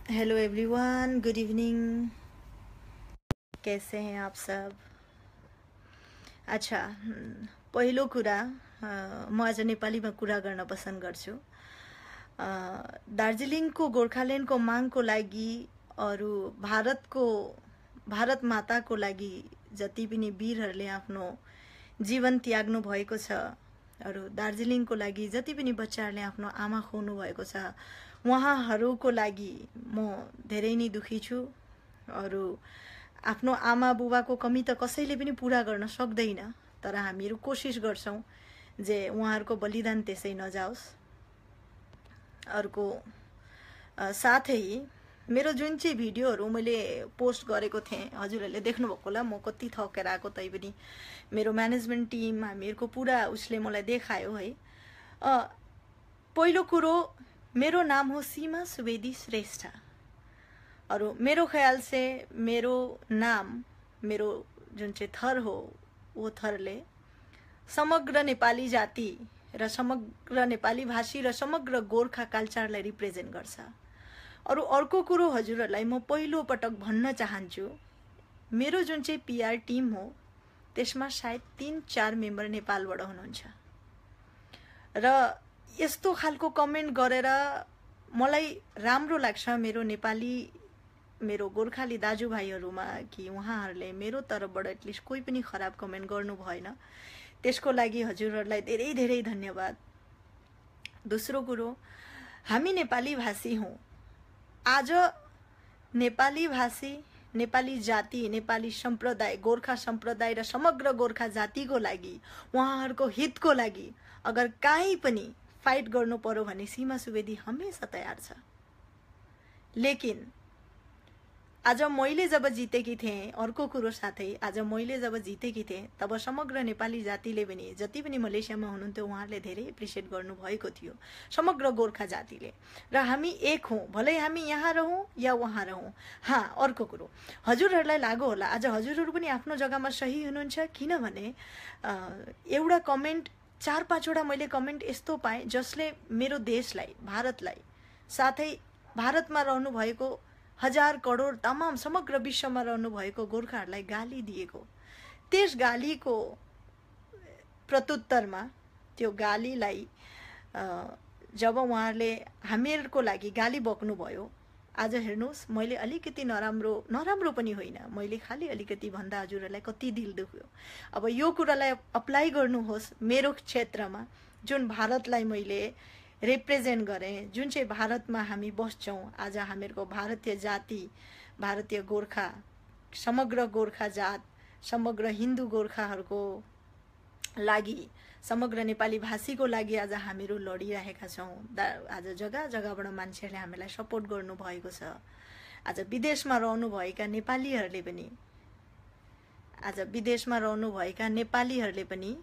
Hello everyone, good evening. कैसे हैं आप सब? अच्छा, पहिलो कुरा म आज नेपालीमा कुरा गर्न पसन्द गर्छु। दार्जिलिङको गोर्खाल्यान्डको मागको लागि अरू भारत माताको लागि जति पनि वीरहरूले आफ्नो जीवन त्याग्नु भएको छ, अरू दार्जिलिङको लागि जति पनि बच्चाहरूले आफ्नो आमा खोज्नु भएको छ, उहाँहरूको लागि म धेरै नै दुखी छु। अरू आफ्नो आमा बुबाको कमी त कसैले पनि पूरा गर्न सक्दैन, तर हामीहरू कोसिस गर्छौँ जे उहाँहरूको बलिदान त्यसै नजाओस्। अर्को साथै मेरो जुन चाहिँ भिडियोहरू मैले पोस्ट गरेको थिएँ, हजुरहरूले देख्नुभएको होला। म कति थकेर आएको तैपनि मेरो म्यानेजमेन्ट टिम हामीहरूको पुरा उसले मलाई देखायो है। पहिलो कुरो, मेरो नाम हो सीमा सुवेदी श्रेष्ठ। अरू मेरो ख्याल से मेरो नाम, मेरो जुन चाहिँ थर हो, वो थरले समग्र नेपाली जाति र समग्र नेपाली भाषी र समग्र गोर्खा कल्चरलाई रिप्रेजेन्ट गर्छ। अरू अर्को कुरो हजुरहरूलाई म पहिलो पटक भन्न चाहन्छु, मेरो जुन चाहिँ पीआर टिम हो त्यसमा सायद 3-4 मेम्बर नेपालबाट हुनुहुन्छ। र यस्तो खालको कमेन्ट गरेर मलाई राम्रो लाग्छ मेरो गोर्खाली दाजुभाइहरूमा कि उहाँहरूले मेरो तर्फबाट एटलिस्ट कोही पनि खराब कमेन्ट गर्नु भएन। त्यसको लागि हजुरहरूलाई धेरै धेरै धन्यवाद। दोस्रो कुरो, हामी नेपाली भाषी हौँ। आज नेपाली भाषी, नेपाली जाति, नेपाली सम्प्रदाय, गोर्खा सम्प्रदाय र समग्र गोर्खा जातिको लागि, उहाँहरूको हितको लागि अगर काहीँ पनि फाइट गर्नु पर्यो भने सीमा सुवेदी हमेशा तयार छ। लेकिन आज मैले जब जितेकी थिएँ, अर्को कुरो साथै, आज मैले जब जितेकी थिएँ तब समग्र नेपाली जातिले पनि, जति पनि मलेसियामा हुनुहुन्थ्यो उहाँहरूले धेरै एप्रिसिएट गर्नुभएको थियो, समग्र गोर्खा जातिले। र हामी एक हौँ, भलै हामी यहाँ रहौँ या वहाँ रहौँ। हाँ, अर्को कुरो हजुरहरूलाई लाग्यो होला आज हजुरहरू पनि आफ्नो जग्गामा सही हुनुहुन्छ, किनभने एउटा कमेन्ट 4-5 वटा मैले कमेन्ट यस्तो पाएँ जसले मेरो देशलाई, भारतलाई, साथै भारतमा रहनु भएको 1000 करोड तमाम समग्र विश्वमा रहनु भएको गोर्खाहरूलाई गाली दिएको। त्यस गालीको प्रत्युत्तरमा त्यो गालीलाई जब उहाँहरूले हामीहरूको लागि गाली बक्नुभयो, आज हेर्नुहोस् मैले अलिकति नराम्रो पनि होइन, मैले खालि अलिकति भन्दा हजुरहरूलाई कति दिल दुख्यो। अब यो कुरालाई अप्लाई गर्नुहोस् मेरो क्षेत्रमा, जुन भारतलाई मैले रिप्रेजेन्ट गरेँ, जुन चाहिँ भारतमा हामी बस्छौँ। आज हामीहरूको भारतीय जाति, भारतीय गोर्खा, समग्र गोर्खा जात, समग्र हिन्दू गोर्खाहरूको लागि, समग्र नेपाली भाषीको लागि आज हामीहरू लडिरहेका छौँ। आज जग्गा जग्गाबाट मान्छेहरूले हामीलाई सपोर्ट गर्नुभएको छ। आज विदेशमा रहनुभएका नेपालीहरूले पनि,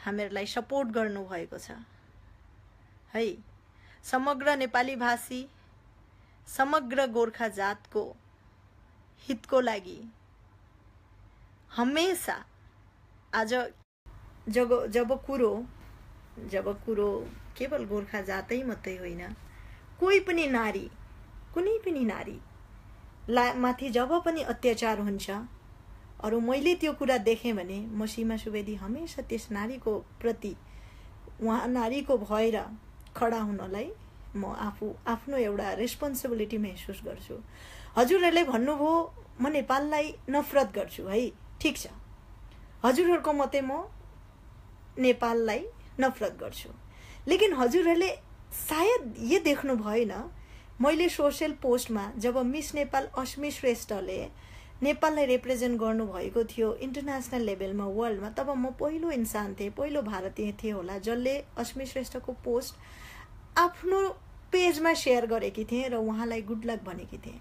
हामीहरूलाई सपोर्ट गर्नुभएको छ है। समग्र नेपाली भाषी, समग्र गोर्खा जातको हितको लागि हमेशा आज जब कुरो केवल गोर्खा जातै मात्रै होइन, कोही पनि नारी, कुनै पनि नारी माथि जब पनि अत्याचार हुन्छ, अरू मैले त्यो कुरा देखेँ भने म सीमा सुवेदी हमेशा त्यस नारीको प्रति, उहाँ नारीको भएर खडा हुनलाई म आफ्नो एउटा रेस्पोन्सिबिलिटी महसुस गर्छु। हजुरहरूले भन्नुभयो म नेपाललाई नफरत गर्छु है, ठिक छ, हजुरहरूको मते म नेपाललाई नफरत गर्छु। लेकिन हजुरहरूले सायद ये देख्नु भएन, मैले सोशल पोस्टमा जब मिस नेपाल अस्मी श्रेष्ठले नेपाललाई रिप्रेजेन्ट गर्नुभएको थियो इन्टरनेसनल लेभलमा, वर्ल्डमा, तब म पहिलो इन्सान थिएँ, पहिलो भारतीय थिएँ होला जसले अस्मी श्रेष्ठको पोस्ट आफ्नो पेजमा सेयर गरेकी थिएँ र उहाँलाई गुड लक भनेकी थिएँ।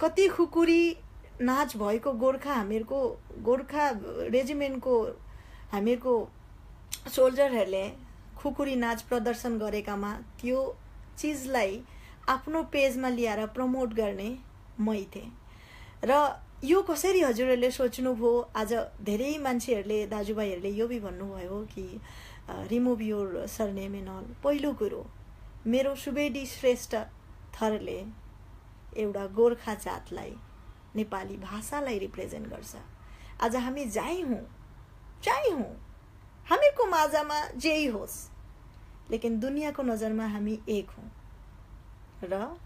कति खुकुरी नाच भएको गोर्खा, हामीहरूको गोर्खा रेजिमेन्टको हामीहरूको सोल्जरहरूले खुकुरी नाच प्रदर्शन गरेकामा त्यो चिजलाई आफ्नो पेजमा ल्याएर प्रमोट गर्ने मै थिएँ। र यो कसरी हजुरहरूले सोच्नुभयो? आज धेरै मान्छेहरूले, दाजुभाइहरूले यो भी भन्नुभयो कि remove your surname and all. पहिलो कुरो, मेरो सुवेदी श्रेष्ठ थरले एउटा गोर्खा जातलाई, नेपाली भाषालाई रिप्रेजेन्ट गर्छ। आज हामी जाइ हौँ हामीको माझमा जेही होस्, लेकिन दुनियाँको नजरमा हामी एक हौँ। र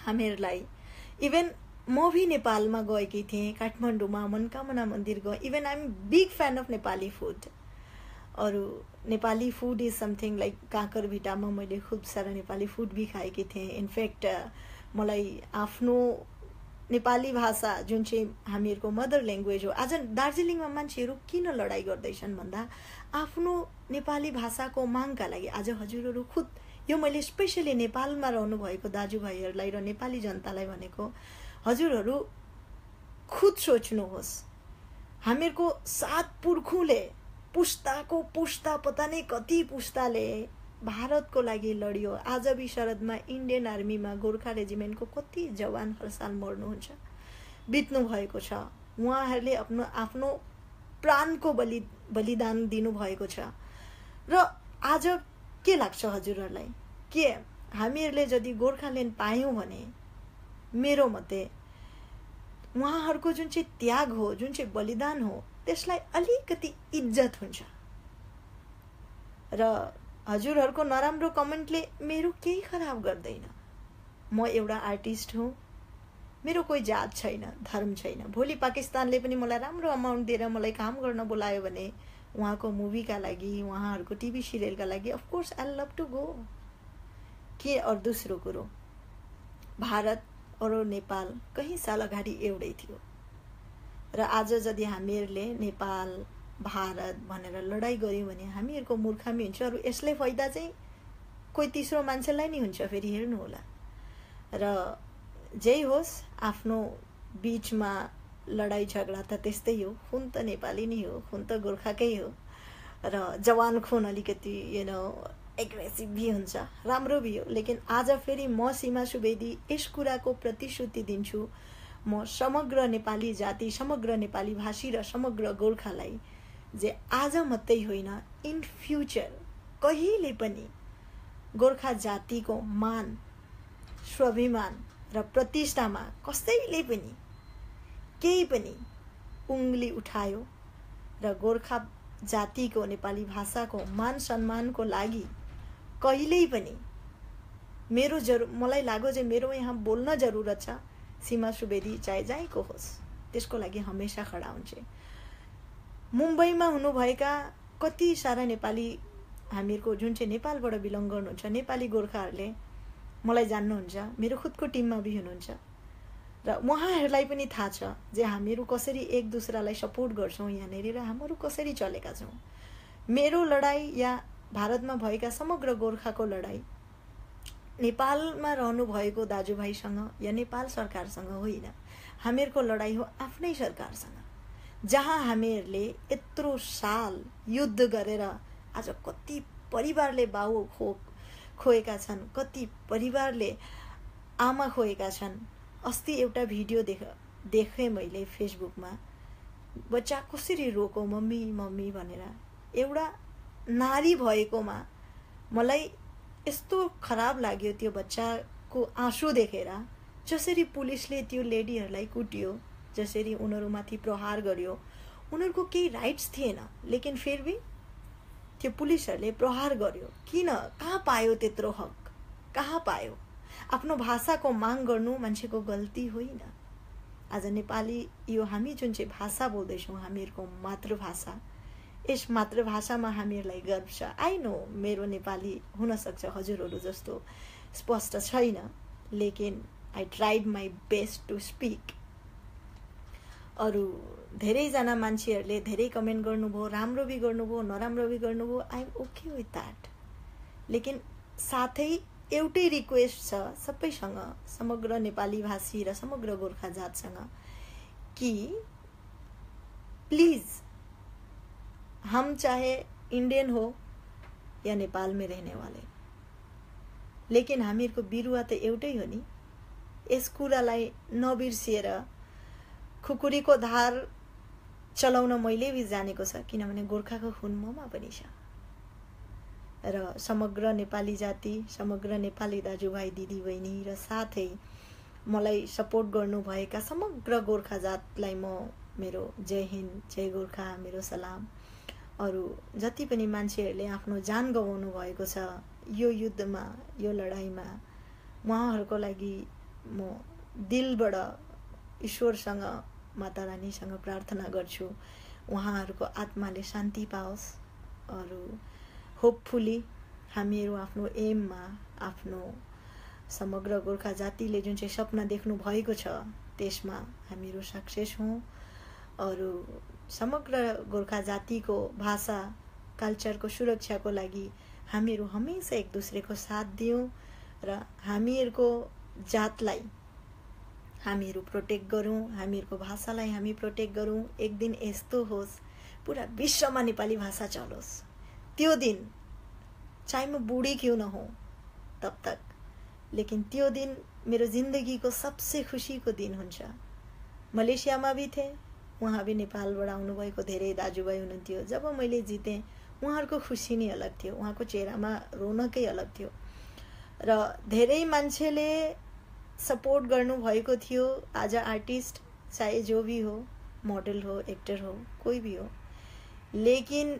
हामीहरूलाई इभन म भी नेपालमा गएकी थिएँ, काठमाडौँमा मनोकामना मन्दिर गएँ। Even I am big fan of Nepali food. अरू Nepali food is something like काँकर भिटामा मैले खूब सारा नेपाली फुड भी खाएकी थिएँ। इनफ्याक्ट मलाई आफ्नो नेपाली भाषा जुन चाहिँ हामीहरूको मदर ल्याङ्ग्वेज हो, आज दार्जिलिङमा मान्छेहरू किन लडाइँ गर्दैछन् भन्दा आफ्नो नेपाली भाषाको मागका लागि। आज हजुरहरू खुद, यो मैले स्पेसली नेपालमा रहनु भएको दाजुभाइहरूलाई र नेपाली जनतालाई भनेको, हजुरहरू खुद सोच्नुहोस्, हामीहरूको 7 पुर्खौँले पुस्ताको पुस्ता पता नै कति पुस्ताले भारतको लागि लडियो। आज भी शरदमा इन्डियन आर्मीमा गोर्खा रेजिमेन्टको कति जवान हर साल मर्नुहुन्छ, बित्नु भएको छ। उहाँहरूले आफ्नो प्राणको बलिदान दिनुभएको छ। र आज के लाग्छ हजुरहरूलाई, के हामीहरूले यदि गोर्खाल्यान्ड पायौँ भने मेरो मते उहाँहरूको जुन चाहिँ त्याग हो, जुन चाहिँ बलिदान हो, त्यसलाई अलिकति इज्जत हुन्छ। र हजुरहरूको नराम्रो कमेन्टले मेरो केही खराब गर्दैन। म एउटा आर्टिस्ट हुँ, मेरो कोही जात छैन, धर्म छैन। भोलि पाकिस्तानले पनि मलाई राम्रो अमाउन्ट दिएर मलाई काम गर्न बोलायो भने उहाँको मुभीका लागि, उहाँहरूको टिभी सिरियलका लागि of course I love to go. के और दोस्रो कुरो, भारत और नेपाल कहीँ साल अगाडि एउटै थियो। र आज यदि हामीहरूले नेपाल भारत भनेर लडाइँ गऱ्यौँ भने हामीहरूको मूर्खामी हुन्छ। अरू यसले फाइदा चाहिँ कोही तीसरो मान्छेलाई नै हुन्छ। फेरि हेर्नु होला। र जे होस्, आफ्नो बीचमा लडाइँ झगडा त त्यस्तै हो। खुन त नेपाली नै हो, खुन त गोर्खाकै हो। र जवान खुन अलिकति एग्रेसिभ भी हुन्छ, राम्रो भी हो। लेकिन आज फेरि म सीमा सुवेदी यस कुराको प्रतिश्रुति दिन्छु, म समग्र नेपाली जाति, समग्र नेपाली भाषी र समग्र गोर्खालाई जे आज मात्रै होइन, इन फ्युचर कहिले पनि गोर्खा जातिको मान, स्वाभिमान र प्रतिष्ठामा कसैले पनि केही पनि उंगली उठायो र गोर्खा जातिको, नेपाली भाषाको मान सम्मानको लागि कहिल्यै पनि मलाई लाग्यो जे मेरो यहाँ बोल्न जरुरत छ। सीमा सुवेदी चाहे जहीँको होस्, त्यसको लागि हमेशा खडा हुन्छे। मुम्बईमा हुनुभएका कति सारा नेपाली, हामीहरूको जुन चाहिँ नेपालबाट बिलङ गर्नुहुन्छ नेपाली गोर्खाहरूले मलाई जान्नुहुन्छ, मेरो खुदको टिममा भी हुनुहुन्छ। र उहाँहरूलाई पनि थाहा छ जे हामीहरू कसरी एक दुसरालाई सपोर्ट गर्छौँ यहाँनिर र हामीहरू कसरी चलेका छौँ। मेरो लडाई या भारतमा भएका समग्र गोर्खाको लडाई नेपालमा रहनु भएको दाजुभाइसँग या नेपाल सरकारसँग होइन, हामीहरूको लडाई हो आफ्नै सरकारसँग। जहाँ हामीहरूले यत्रो साल युद्ध गरेर आज कति परिवारले बाउ खोएका छन्, कति परिवारले आमा खोएका छन्। अस्ति एउटा भिडियो देखेँ मैले फेसबुकमा, बच्चा कसरी रोको मम्मी मम्मी भनेर। एउटा नारी भएकोमा मलाई यस्तो खराब लाग्यो त्यो बच्चाको आँसु देखेर। जसरी पुलिसले त्यो लेडीहरूलाई कुट्यो, जसरी उनीहरूमाथि प्रहार गर्यो, उनीहरूको केही राइट्स थिएन, लेकिन फेरि भी त्यो पुलिसहरूले प्रहार गर्यो। किन? कहाँ पायो त्यत्रो हक? कहाँ पायो? आफ्नो भाषाको माग गर्नु मान्छेको गल्ती होइन। आज नेपाली, यो हामी जुन चाहिँ भाषा बोल्दैछौँ, हामीहरूको मातृभाषा, यस मातृभाषामा हामीहरूलाई गर्व छ। आई नो मेरो नेपाली हुन सक्छ हजुरहरू जस्तो स्पष्ट छैन, लेकिन I tried my best to speak. अरू धेरैजना मान्छेहरूले धेरै कमेन्ट गर्नुभयो, राम्रो भी गर्नुभयो, नराम्रो भी गर्नुभयो। I am okay with that. लेकिन साथै एउटै रिक्वेस्ट छ सबैसँग, समग्र नेपाली भाषी र समग्र गोर्खा जातसँग, कि प्लीज हम चाहे इंडियन हो या नेपाल में रहने वाले, लेकिन हामीहरूको बिरुवा त एउटै हो नि। यस कुरालाई नबिर्सिएर खुकुरीको धार चलाउन मैले भी जानेको छ, किनभने गोर्खाको खुन ममा पनि छ। र समग्र नेपाली जाति, समग्र नेपाली दाजुभाइ दिदीबहिनी र साथै मलाई सपोर्ट गर्नुभएका समग्र गोर्खा जातलाई म मेरो जय हिन्द, जय गोर्खा, मेरो सलाम। अरू जति पनि मान्छेहरूले आफ्नो जान गवाउनु भएको छ यो युद्धमा, यो लडाईँमा, उहाँहरूको लागि म दिलबाट ईश्वरसँग, माता रानीसँग प्रार्थना गर्छु उहाँहरूको आत्माले शान्ति पाओस्। अरू होपफुली हामीहरू आफ्नो एममा, आफ्नो समग्र गोर्खा जातिले जुन चाहिँ सपना देख्नु भएको छ त्यसमा हामीहरू सक्सेस हौँ। अरू समग्र गोर्खा जातिको भाषा कल्चरको सुरक्षाको लागि हामीहरू हमेसा एक दूसरेको साथ दियौँ र हामीहरूको जातलाई हामीहरू प्रोटेक्ट गरौँ, हामीहरूको भाषालाई हामी प्रोटेक्ट गरौँ। एक दिन यस्तो होस् पुरा विश्वमा नेपाली भाषा चलोस्। त्यो दिन चाहे म बुढी क्यों न हो तब तक, लेकिन त्यो दिन मेरो जिन्दगीको सबसे खुसीको दिन हुन्छ। मलेसियामा भी थे, उहाँ भी नेपालबाट आउनुभएको धेरै दाजुभाइ हुनुहुन्थ्यो। जब मैले जितेँ उहाँहरूको खुसी नै अलग थियो, उहाँको चेहरामा रौनकै अलग थियो र धेरै मान्छेले सपोर्ट गर्नुभएको थियो। आज आर्टिस्ट चाहे जो भी हो, मोडल हो, एक्टर हो, कोही भी हो, लेकिन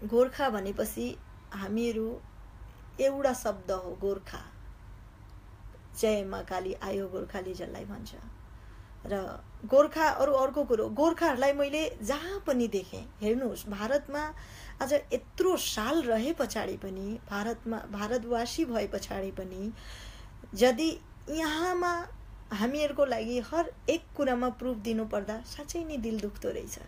गोर्खा भनेपछि हामीहरू एउटा शब्द हो गोर्खा। जय मा काली आयो गोर्खाली जसलाई भन्छ। र गोर्खा अरू अर्को कुरो, गोर्खाहरूलाई मैले जहाँ पनि देखेँ, हेर्नुहोस् भारतमा आज यत्रो साल रहे पछाडि पनि, भारतवासी भए पछाडि पनि यदि यहाँमा हामीहरूको लागि हर एक कुरामा प्रुफ दिनु पर्दा साँच्चै नै दिल दुख्दो रहेछ।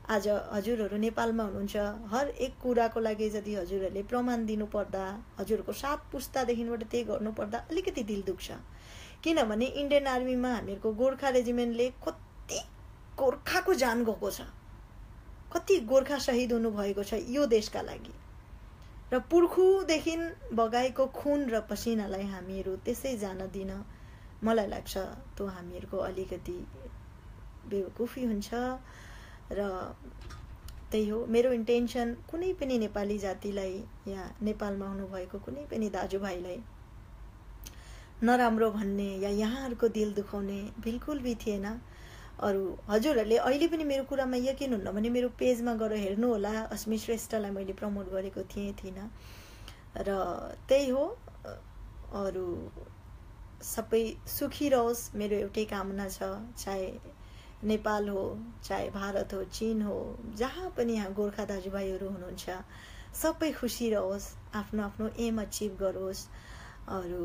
आज हजुरहरू नेपालमा हुनुहुन्छ, हर एक कुराको लागि यदि हजुरहरूले प्रमाण दिनु पर्दा, हजुरहरूको 7 पुस्तादेखिबाट त्यही गर्नु पर्दा अलिकति दिल दुख्छ। किनभने इन्डियन आर्मीमा हामीहरूको गोर्खा रेजिमेन्टले कति गोर्खाको जान गएको छ, कति गोर्खा शहीद हुनुभएको छ यो देशका लागि। र पुर्खुदेखि बगाएको खुन र पसिनालाई हामीहरू त्यसै जान दिन मलाई लाग्छ त्यो हामीहरूको अलिकति बेवकुफी हुन्छ। र त्यही हो मेरो इन्टेन्सन, कुनै पनि नेपाली जातिलाई या नेपालमा हुनुभएको कुनै पनि दाजुभाइलाई नराम्रो भन्ने या यहाँहरूको दिल दुखाउने बिल्कुल भी थिएन। अरू हजुरहरूले अहिले पनि मेरो कुरामा यकिन हुन्न भने मेरो पेजमा गएर हेर्नु होला, अस्मी श्रेष्ठलाई मैले प्रमोट गरेको थिइनँ। र त्यही हो, अरू सबै सुखी रहोस् मेरो एउटै कामना छ। चाहे नेपाल हो, चाहे भारत हो, चीन हो, जहाँ पनि यहाँ गोर्खा दाजुभाइहरू हुनुहुन्छ सबै खुसी रहोस्, आफ्नो आफ्नो एम अचिभ गरोस्। अरू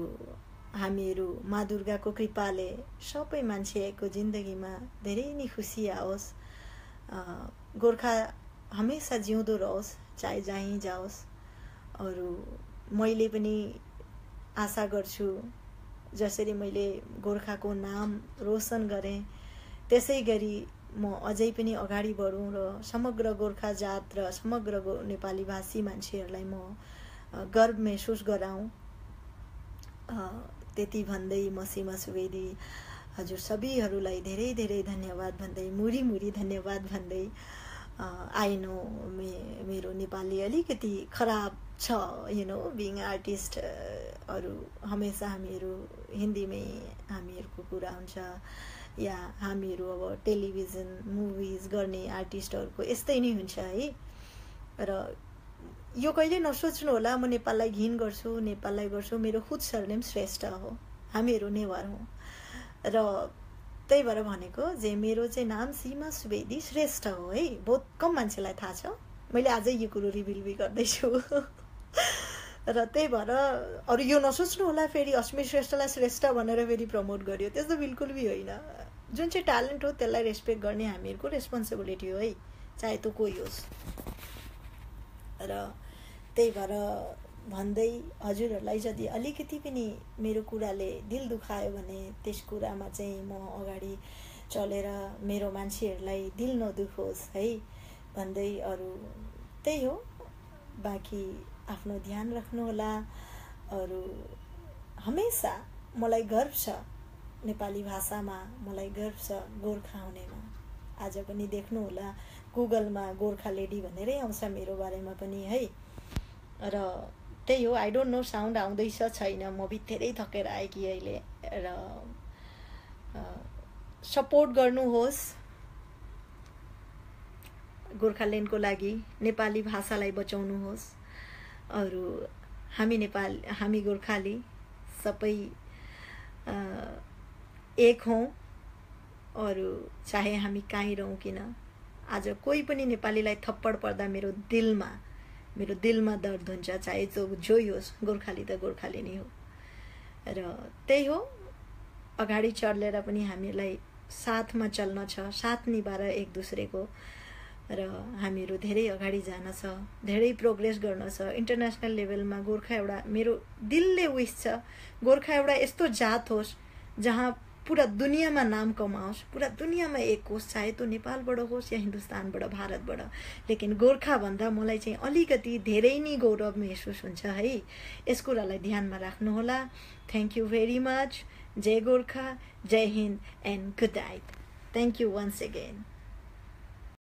हामीहरू माँ दुर्गाको कृपाले सबै मान्छेको जिन्दगीमा धेरै नै खुसी आओस्। गोर्खा हमेसा जिउँदो रहोस्, चाहे जहीँ जाओस्। अरू मैले पनि आशा गर्छु जसरी मैले गोर्खाको नाम रोशन गरेँ त्यसै गरी म अझै पनि अगाडि बढौँ र समग्र गोर्खा जात र समग्र नेपाली भाषी मान्छेहरूलाई म गर्व महसुस गराउँ। त्यति भन्दै म सीमा सुवेदी हजुर सबैहरूलाई धेरै धेरै धन्यवाद भन्दै, मुरी मुरी धन्यवाद भन्दै, आई नो मेरो नेपाली अलिकति खराब छ, यु नो बिङ आर्टिस्ट। अरू हमेसा हामीहरू हिन्दीमै हामीहरूको कुरा हुन्छ या हामीहरू अब टेलिभिजन मुभिज गर्ने आर्टिस्टहरूको यस्तै नै हुन्छ है। र यो कहिले नसोच्नु होला म नेपाललाई घिन गर्छु, नेपाललाई गर्छु, मेरो खुद सरनेम श्रेष्ठ हो, हामीहरू नेवार हौँ। र त्यही भएर भनेको जे मेरो चाहिँ नाम सीमा सुवेदी श्रेष्ठ हो है, बहुत कम मान्छेलाई थाहा छ। मैले आजै यो कुरो रिभिल भी गर्दैछु। र त्यही भएर अरू यो नसोच्नु होला फेरि अस्मी श्रेष्ठलाई श्रेष्ठ भनेर फेरि प्रमोट गर्यो, त्यस्तो बिल्कुल भी होइन। जुन चाहिँ ट्यालेन्ट हो त्यसलाई रेस्पेक्ट गर्ने हामीहरूको रेस्पोन्सिबिलिटी हो है, चाहे त्यो कोही होस्। र त्यही भएर भन्दै हजुरहरूलाई यदि अलिकति पनि मेरो कुराले दिल दुखायो भने त्यस कुरामा चाहिँ म अगाडि चलेर मेरो मान्छेहरूलाई दिल नदुखोस् है भन्दै, अरू त्यही हो। बाँकी आफ्नो ध्यान राख्नुहोला। अरू हमेसा मलाई गर्व छ नेपाली भाषामा, मलाई गर्व छ गोर्खा हुनेमा। आज पनि देख्नुहोला गुगलमा गोर्खा लेडी भनेरै आउँछ मेरो बारेमा पनि है। र त्यही हो, आई डोन्ट नो साउन्ड आउँदैछ छैन, म भित्रै थकेर आएकी अहिले। र सपोर्ट गर्नुहोस् गोर्खाल्यान्डको लागि, नेपाली भाषालाई बचाउनुहोस्। अरू हामी गोर्खाली सबै एक हौँ। अरू चाहे हामी कहीँ रहौँ किन, आज कोही पनि नेपालीलाई थप्पड पर्दा मेरो दिलमा दर्द हुन्छ, चाहे जोही होस्, गोर्खाली त गोर्खाली नै हो। र त्यही हो, अगाडि चलेर पनि हामीलाई साथमा चल्न छ, साथ निभाएर एक दुसरेको। र हामीहरू धेरै अगाडि जान छ, धेरै प्रोग्रेस गर्न छ इन्टरनेसनल लेभलमा। गोर्खा एउटा मेरो दिलले विश छ, गोर्खा एउटा यस्तो जात होस् जहाँ पूरा दुनियाँमा नाम कमाओस्, पूरा दुनियाँमा एक होस्, चाहे त्यो नेपालबाट होस् या हिन्दुस्तानबाट, भारतबाट। लेकिन गोर्खा भन्दा मलाई चाहिँ अलिकति धेरै नै गौरव महसुस हुन्छ है। यस कुरालाई ध्यानमा राख्नुहोला। Thank you very much. जय गोर्खा, जय Hind and good night. Thank you once again.